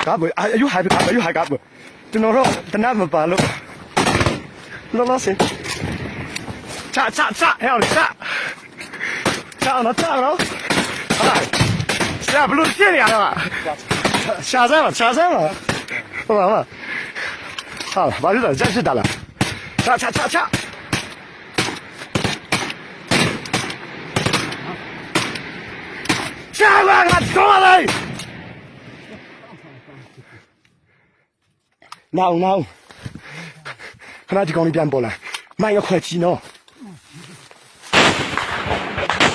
ကားပွအယူဟာကားအယူဟာကားပွကျွန်တော်တို့တနတ်မပါလို့လောလောစင်ချချချဟဲ့အောင်ချချအောင်ချအောင်ဟာဆရာဘလို့ဖြစ်နေရတော့ရှာစမ်းပါရှာစမ်းပါဟုတ်ပါဟုတ်ဟာဘာလို့လဲကြက်ဖြစ်တာလားချချချချ 下过来，过来！နောင်နောင်ခဏဒီကောင်လေးပြန်ပေါ်လာမိုင်အခွက်ကြီးနော်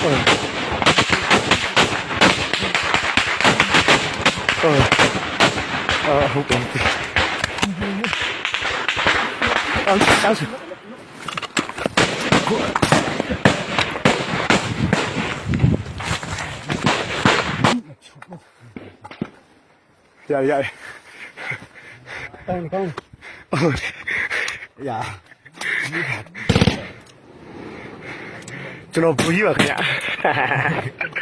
ဟုတ်ဟုတ်အာဟုတ်ကဲ့အော်ဆောက်ရရရ ကောင်းကောင်း ဟုတ် ရာ ကျွန်တော်ဘူးကြီးပါခင်ဗျာ။